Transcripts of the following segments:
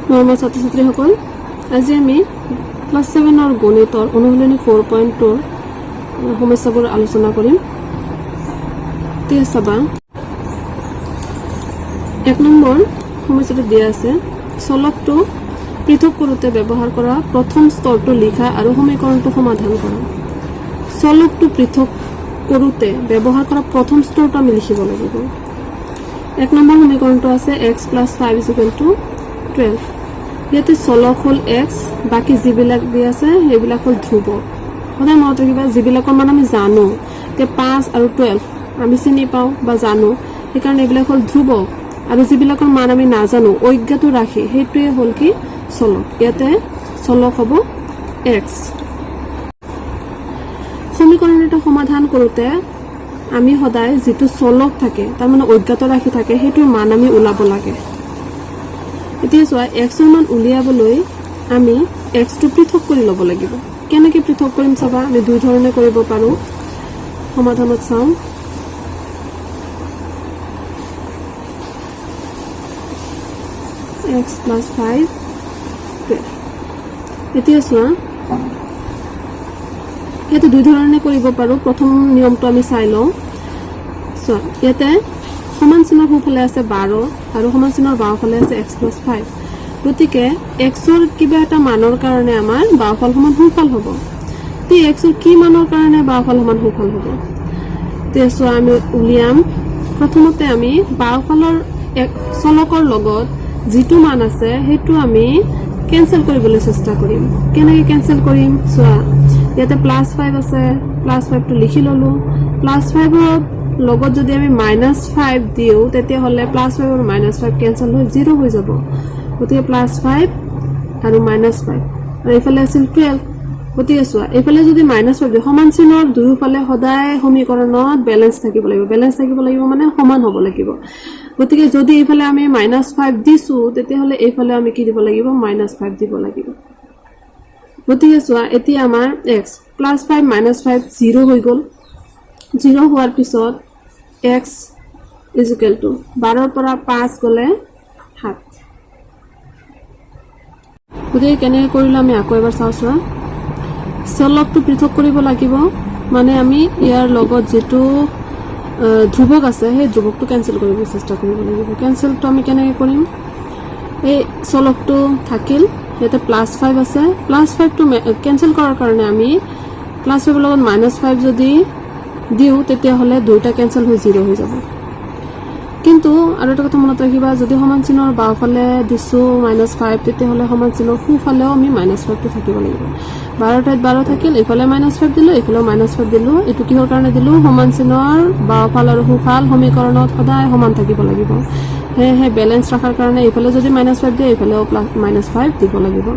মৰমৰ ছাত্ৰ ছাত্ৰীসকল, আজি আমি ক্লাছ ছেভেনৰ গণিতৰ অনুশীলনী 4.2ৰ সমস্যাবোৰ আলোচনা কৰিম। এতিয়া চাবা, 1 নম্বৰ সমস্যাটো দিয়া আছে, চলকটো পৃথক কৰোঁতে ব্যৱহাৰ কৰা প্ৰথম স্তৰটো লিখা আৰু সমীকৰণটো সমাধান কৰা। চলকটো পৃথক কৰোঁতে ব্যৱহাৰ কৰা প্ৰথম স্তৰটো আমি লিখিব লাগিব। 1 নম্বৰ সমীকৰণটো আছে x plus 5 is equal to 12। ইয়াতে চলক হ'ল এক্স, বাকী যিবিলাক দি আছে সেইবিলাক হ'ল ধ্ৰুৱক। সদায় মনত ৰাখিবা, যিবিলাকৰ মান আমি জানো, এতিয়া 5 আৰু 12 আমি চিনি পাওঁ বা জানো, সেইকাৰণে এইবিলাক হ'ল ধ্ৰুৱক। আৰু যিবিলাকৰ মান আমি নাজানো, অজ্ঞাত ৰাশি, সেইটোৱে হ'ল কি? চলক। ইয়াতে চলক হ'ব এক্স। সমীকৰণ এটা সমাধান কৰোঁতে আমি সদায় যিটো চলক থাকে, তাৰমানে অজ্ঞাত ৰাশি থাকে, সেইটোৰ মান আমি ওলাব লাগে। এতিয়া চোৱা, এক্সৰ মান উলিয়াবলৈ আমি এক্সটো পৃথক কৰি ল'ব লাগিব। কেনেকৈ পৃথক কৰিম চাবা, আমি দুই ধৰণে কৰিব পাৰোঁ। সমাধানত চাওঁ। X plus 5। এতিয়া চোৱা, ইয়াতে দুই ধৰণে কৰিব পাৰোঁ। প্ৰথম নিয়মটো আমি চাই লওঁ। চোৱা, ইয়াতে সমান চিনৰ সোঁফালে আছে 12 আৰু সমান চিনৰ বাওঁফালে আছে এক্স প্লাছ 5। গতিকে এক্সৰ কিবা এটা মানৰ কাৰণে আমাৰ বাওঁফাল সমান সোঁফাল হ'ব। এতিয়া এক্সৰ কি মানৰ কাৰণে বাওঁফাল সমান সোঁফাল হ'ব? এতিয়া চোৱা, আমি উলিয়াম। প্ৰথমতে আমি বাওঁফালৰ এক চলকৰ লগত যিটো মান আছে, সেইটো আমি কেঞ্চেল কৰিবলৈ চেষ্টা কৰিম। কেনেকৈ কেঞ্চেল কৰিম চোৱা, ইয়াতে প্লাছ 5 আছে, প্লাছ 5টো লিখি ল'লোঁ। প্লাছ 5ৰ লগত যদি আমি মাইনাছ 5 দিওঁ, তেতিয়াহ'লে প্লাছ 5 আৰু মাইনাছ 5 কেঞ্চেল হৈ জিৰ' হৈ যাব। গতিকে প্লাছ 5 আৰু মাইনাছ 5 আৰু এইফালে আছিল 12। গতিকে চোৱা, এইফালে যদি মাইনাছ 5 দিওঁ, সমান চিনৰ দুয়োফালে সদায় সমীকৰণত বেলেঞ্চ থাকিব লাগিব। বেলেঞ্চ থাকিব লাগিব মানে সমান হ'ব লাগিব। গতিকে যদি এইফালে আমি মাইনাছ 5 দিছোঁ, তেতিয়াহ'লে এইফালে আমি কি দিব লাগিব? মাইনাছ 5 দিব লাগিব। গতিকে চোৱা, এতিয়া আমাৰ x plus 5 minus 5 zero হৈ গ'ল। জিৰ' হোৱাৰ পিছত এক্স is equal two 12ৰ পৰা 5 গ'লে 7। গতিকে কেনেকৈ কৰিলোঁ আমি আকৌ এবাৰ চাওঁ। চোৱা, চলকটো পৃথক কৰিব লাগিব মানে আমি ইয়াৰ লগত যিটো ধ্ৰুৱক আছে, সেই ধ্ৰুৱকটো কেঞ্চেল কৰিব চেষ্টা কৰিব লাগিব। কেঞ্চেলটো আমি কেনেকৈ কৰিম? এই চলকটো থাকিল, ইয়াতে প্লাছ 5 আছে। প্লাছ 5টো কেঞ্চেল কৰাৰ কাৰণে আমি প্লাছ 5ৰ লগত মাইনাছ 5 যদি দিওঁ, তেতিয়াহ'লে দুয়োটা কেঞ্চেল হৈ জিৰ' হৈ যাব। কিন্তু আৰু এটা কথা মনত ৰাখিবা, যদি সমান চিনৰ বাওঁফালে দিছোঁ মাইনাছ 5, তেতিয়াহ'লে সমান চিনৰ সোঁফালেও আমি মাইনাছ 5টো থাকিব লাগিব। 12 ঠাইত 12 থাকিল, এইফালে মাইনাছ 5 দিলোঁ, এইফালেও মাইনাছ 5 দিলোঁ। এইটো কিহৰ কাৰণে দিলোঁ? সমান চিনৰ বাওঁফাল আৰু সোঁফাল সমীকৰণত সদায় সমান থাকিব লাগিব। সেয়েহে বেলেঞ্চ ৰখাৰ কাৰণে এইফালে যদি মাইনাছ 5 দিয়ে, এইফালেও প্লাছ মাইনাছ 5 দিব লাগিব।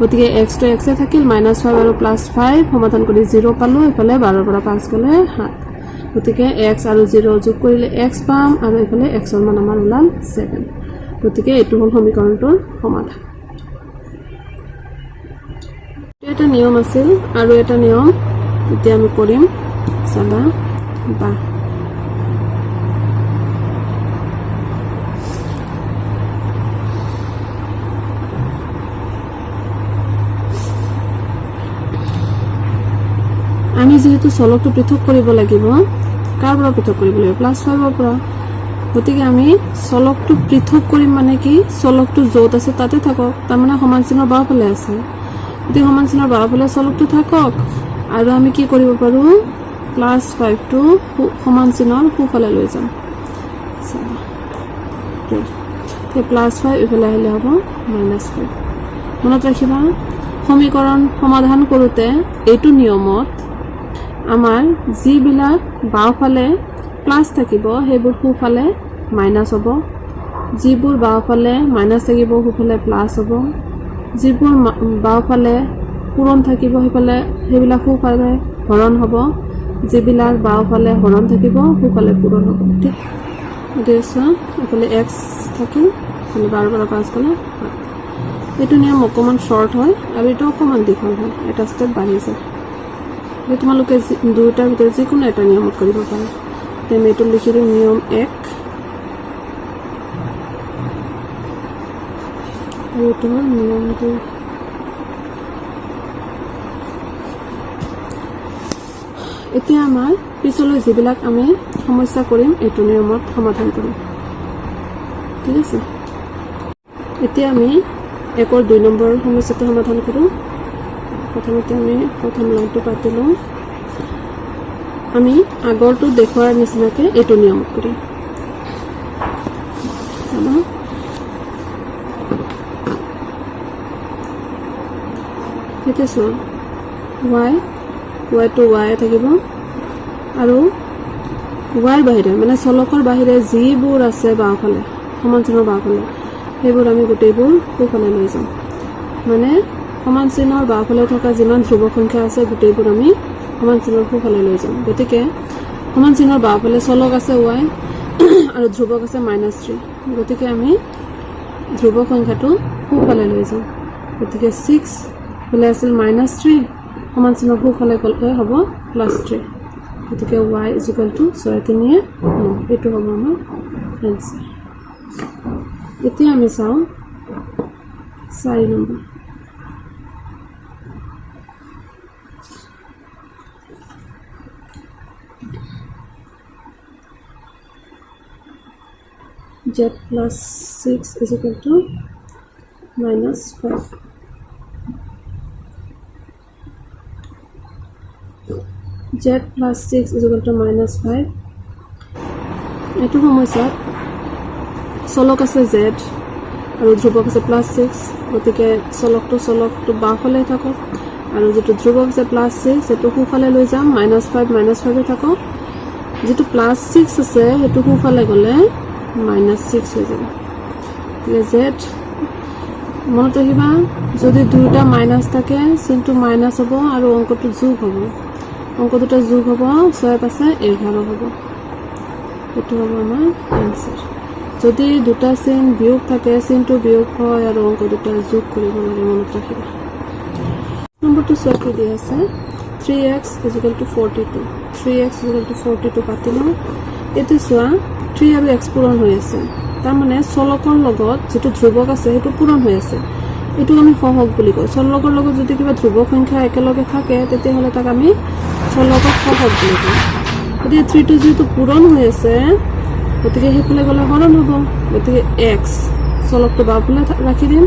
গতিকে এক্সটো এক্সে থাকিল, মাইনাছ 5 আৰু প্লাছ 5 সমাধান কৰি জিৰ' পালোঁ। এইফালে 12ৰ পৰা 5 গ'লে 7। গতিকে এক্স আৰু জিৰ' যোগ কৰিলে এক্স পাম আৰু এইফালে এক্সৰ মান আমাৰ ওলাল 7। গতিকে এইটো হ'ল সমীকৰণটোৰ সমাধান। এইটো এটা নিয়ম আছিল। আৰু এটা নিয়ম এতিয়া আমি কৰিম, চাবা বা আমি যিহেতু চলকটো পৃথক কৰিব লাগিব, কাৰ পৰা পৃথক কৰিব লাগিব? প্লাছ 5ৰ পৰা। গতিকে আমি চলকটো পৃথক কৰিম মানে কি? চলকটো য'ত আছে তাতে থাকক, তাৰমানে সমান চিনৰ বাওঁফালে আছে। গতিকে সমান চিনৰ বাওঁফালে চলকটো থাকক আৰু আমি কি কৰিব পাৰোঁ? প্লাছ 5টো সমান চিনৰ সোঁফালে লৈ যাম। প্লাছ 5 ইফালে আহিলে হ'ব মাইনাছ 5। মনত ৰাখিবা, সমীকৰণ সমাধান কৰোঁতে এইটো নিয়মত আমাৰ যিবিলাক বাওঁফালে প্লাছ থাকিব, সেইবোৰ সোঁফালে মাইনাছ হ'ব। যিবোৰ বাওঁফালে মাইনাছ থাকিব, সোঁফালে প্লাছ হ'ব। যিবোৰ বাওঁফালে পূৰণ থাকিব, সেইফালে সেইবিলাক সোঁফালে হৰণ হ'ব। যিবিলাক বাওঁফালে হৰণ থাকিব, সোঁফালে পূৰণ হ'ব। ঠিক। গতিকে চোৱা, এইফালে এক্স থাকিল, এইফালে 12ৰ পৰা 5 গ'লে 7। এইটো নিয়ম অকণমান শ্বৰ্ট হয় আৰু এইটো অকণমান দীঘল হয়, এটা ষ্টেপ বাঢ়ি যায়। গতিকে তোমালোকে দুয়োটাৰ ভিতৰত যিকোনো এটা নিয়মত কৰিব পাৰা। এতিয়া আমি এইটো লিখি দিম, নিয়ম 1। আৰু এইটো হ'ল নিয়ম 2। এতিয়া আমাৰ পিছলৈ যিবিলাক আমি সমস্যা কৰিম, এইটো নিয়মত সমাধান কৰিম, ঠিক আছে? এতিয়া আমি 1ৰ 2 নম্বৰ সমস্যাটো সমাধান কৰোঁ। প্ৰথমতে আমি প্ৰথম লাইনটো পাতি লওঁ। আমি আগৰটো দেখুওৱাৰ নিচিনাকৈ এইটো নিয়মত কৰিম। চাবা, এতিয়া চোৱা, ৱাই, ৱাইটো ৱাই থাকিব আৰু ৱাইৰ বাহিৰে, মানে চলকৰ বাহিৰে যিবোৰ আছে বাওঁফালে, সমান চিহ্নৰ বাওঁফালে, সেইবোৰ আমি গোটেইবোৰ সোঁফালে লৈ যাম। মানে সমান চিহ্নৰ বাওঁফালে থকা যিমান ধ্ৰুৱক সংখ্যা আছে, গোটেইবোৰ আমি সমান চিহ্নৰ সোঁফালে লৈ যাম। গতিকে সমান চিহ্নৰ বাওঁফালে চলক আছে ৱাই আৰু ধ্ৰুৱক আছে মাইনাছ থ্ৰী। গতিকে আমি ধ্ৰুৱক সংখ্যাটো সোঁফালে লৈ যাম। গতিকে ছিক্স ফালে আছিল মাইনাছ থ্ৰী, সমান চিহ্নৰ সোঁফালে গ'লে হ'ব প্লাছ থ্ৰী। গতিকে ৱাই ইজুকেল টু ছয় তিনিয়ে ন। এইটো হ'ব আমাৰ এনচাৰ। এতিয়া আমি চাওঁ 4 number. Z plus 6 is equal to minus 5. Z plus 6 is equal to minus 5. এইটো সমস্যাত চলক আছে z আৰু ধ্ৰুৱক আছে প্লাছ ছিক্স। গতিকে চলকটো বাওঁফালে থাকক আৰু যিটো ধ্ৰুৱক আছে প্লাছ ছিক্স, সেইটো সোঁফালে লৈ যাম। মাইনাছ ফাইভ মাইনাছ ফাইভে থাকক। যিটো প্লাছ ছিক্স আছে, সেইটো সোঁফালে গ'লে মাইনাছ ছিক্স হৈ যাব। গতিকে জেড, মনত ৰাখিবা, যদি দুয়োটা মাইনাছ থাকে, চিনটো মাইনাছ হ'ব আৰু অংকটো যোগ হ'ব। অংক দুটা যোগ হ'ব, ছয় পাঁচে 11 হ'ব। সেইটো হ'ব আমাৰ এনচাৰ। যদি দুটা চিন বিয়োগ থাকে, চিনটো বিয়োগ হয় আৰু অংক দুটা যোগ কৰিব লাগে, মনত ৰাখিবা। নম্বৰটো চোৱা, কি দিয়া আছে? Three x is equal to 42. Three x is equal to 42 পাতি লওঁ। এইটো চোৱা, থ্ৰী আৰু এক্স পূৰণ হৈ আছে। তাৰমানে চলকৰ লগত যিটো ধ্ৰুৱক আছে, সেইটো পূৰণ হৈ আছে। এইটোক আমি সহগ বুলি কওঁ। চলকৰ লগত যদি কিবা ধ্ৰুৱক সংখ্যা একেলগে থাকে, তেতিয়াহ'লে তাক আমি চলকক সহগ বুলি কওঁ। গতিকে থ্ৰীটো যিহেতু পূৰণ হৈ আছে, গতিকে সেইফালে গ'লে হৰণ হ'ব। গতিকে এক্স চলকটো বাওঁফালে ৰাখি দিম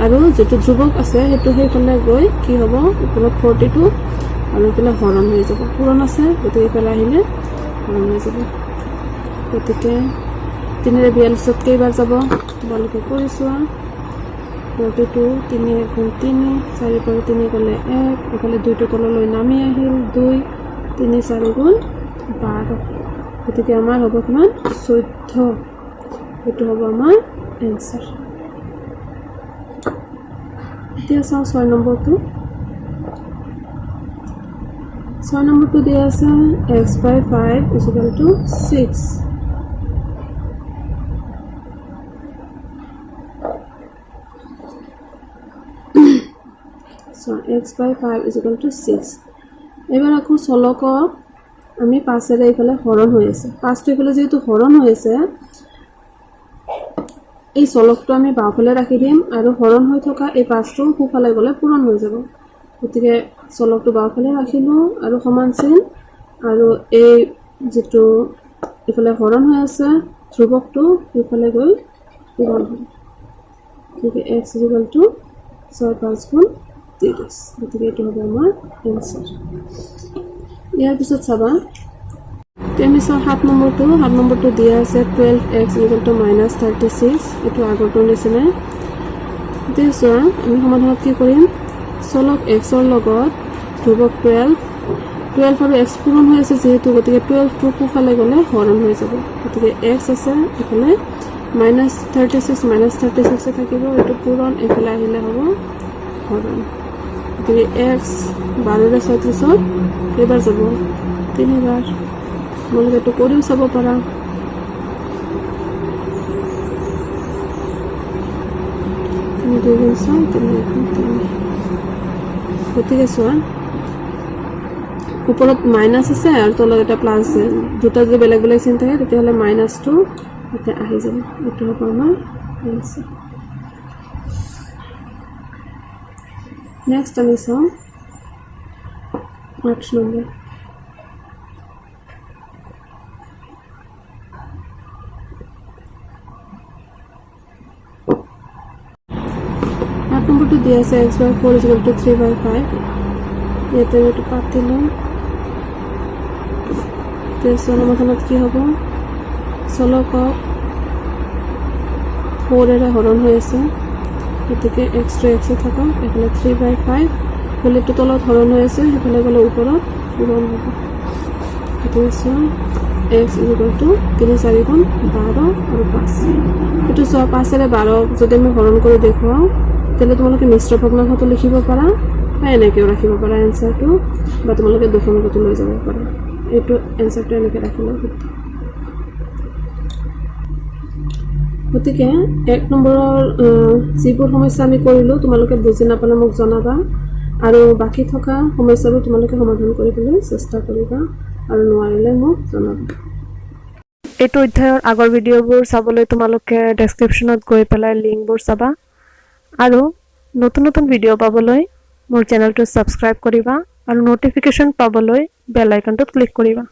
আৰু যিটো ধ্ৰুৱক আছে, সেইটো সেইফালে গৈ কি হ'ব? ওপৰত 42 আৰু এইফালে হৰণ হৈ যাব। পূৰণ আছে, গতিকে এইফালে আহিলে হৰণ হৈ যাব। গতিকে তিনিৰে 42ত কেইবাৰ যাব, তোমালোকে কৰি চোৱা। 42, তিনি এক গুণ তিনি, চাৰিৰ পৰা তিনি গ'লে এক, এইফালে দুইটো তললৈ নামি আহিল, দুই, তিনি চাৰি গুণ 12। গতিকে আমাৰ হ'ব কিমান? 14। এইটো হ'ব আমাৰ এনচাৰ। এতিয়া চাওঁ 6 নম্বৰটো। 6 নম্বৰটো দিয়া আছে x by five is equal to six. So x by five is equal to six. এইবাৰ আকৌ চলকক আমি পাঁচেৰে এইফালে হৰণ হৈ আছে। পাঁচটো এইফালে যিহেতু হৰণ হৈ আছে, এই চলকটো আমি বাওঁফালে ৰাখি দিম আৰু হৰণ হৈ থকা এই পাঁচটো সোঁফালে গ'লে পূৰণ হৈ যাব। গতিকে চলকটো বাওঁফালে ৰাখিলোঁ আৰু সমান চিন আৰু এই যিটো এইফালে হৰণ হৈ আছে ধ্ৰুৱকটো, সেইফালে গৈ পূৰণ হ'ব। গতিকে এক্স ইজুকেল টু ছয় পাঁচ গুণ 30। গতিকে এইটো হ'ব আমাৰ এনচাৰ। ইয়াৰ পিছত চাবা, এতিয়া আমি চাওঁ 7 নম্বৰটো। 7 নম্বৰটো দিয়া আছে 12 x is equal to minus 36। এইটো আগৰটোৰ নিচিনাই। এতিয়া চোৱা, আমি সমাধানত কি কৰিম? চলক এক্সৰ লগত ধ্ৰুৱক 12। 12 আৰু এক্স পূৰণ হৈ আছে যিহেতু, গতিকে 12টো সোঁফালে গ'লে হৰণ হৈ যাব। গতিকে এক্স আছে, এইফালে মাইনাছ 36, মাইনাছ 36-এ থাকিব। এইটো পূৰণ, এইফালে আহিলে হ'ব হৰণ। গতিকে এক্স 12ৰে 36ত কেইবাৰ যাব? তিনিবাৰ। তোমালোকে এইটো কৰিও চাব পাৰা। তিনি দুই গুণ ছয়, তিনি এক গুণ তিনি। গতিকে চোৱা, ওপৰত মাইনাছ আছে আৰু তলত এটা প্লাছ আছে। দুটা যদি বেলেগ বেলেগ চিন থাকে, তেতিয়াহ'লে মাইনাছটো এতিয়া আহি যাব। এইটো হ'ব আমাৰ এনচাৰ। নেক্সট আমি চাওঁ 8 নম্বৰ। 8 নম্বৰটো দিয়া আছে x by 4 is to 3 by 5। ইয়াতে আমি এইটো পাতি ল'ম। এতিয়া সমাধানত কি হ'ব? চলকক ফ'ৰেৰে হৰণ হৈ আছে, গতিকে এক্সটো এক্সে থাকক। এইফালে 3 বাই 5 এইটো তলত হৰণ হৈ আছে, সেইফালে গ'লে ওপৰত পূৰণ হ'ব। গতিকে চোৱা, এক্স is equal two তিনি চাৰি গুণ 12 আৰু পাঁচ। এইটো চোৱা, পাঁচেৰে 12 যদি আমি হৰণ কৰি দেখুৱাওঁ, তেতিয়াহ'লে তোমালোকে মিশ্ৰ ভগ্নাংশটো লিখিব পাৰা বা এনেকৈও ৰাখিব পাৰা এনচাৰটো, বা তোমালোকে দশমিকতো লৈ যাব পাৰা। এইটো এনচাৰটো এনেকৈ ৰাখিলেও শুদ্ধ। গতিকে 1 নম্বৰৰ যিবোৰ সমস্যা আমি কৰিলোঁ, তোমালোকে বুজি নাপালে মোক জনাবা আৰু বাকী থকা সমস্যাবোৰ তোমালোকে সমাধান কৰিবলৈ চেষ্টা কৰিবা আৰু নোৱাৰিলে মোক জনাবা। এইটো অধ্যায়ৰ আগৰ ভিডিঅ'বোৰ চাবলৈ তোমালোকে ডেছক্ৰিপশ্যনত গৈ পেলাই লিংকবোৰ চাবা আৰু নতুন নতুন ভিডিঅ' পাবলৈ মোৰ চেনেলটো ছাবস্ক্ৰাইব কৰিবা আৰু ন'টিফিকেশ্যন পাবলৈ বেল আইকনটোত ক্লিক কৰিবা।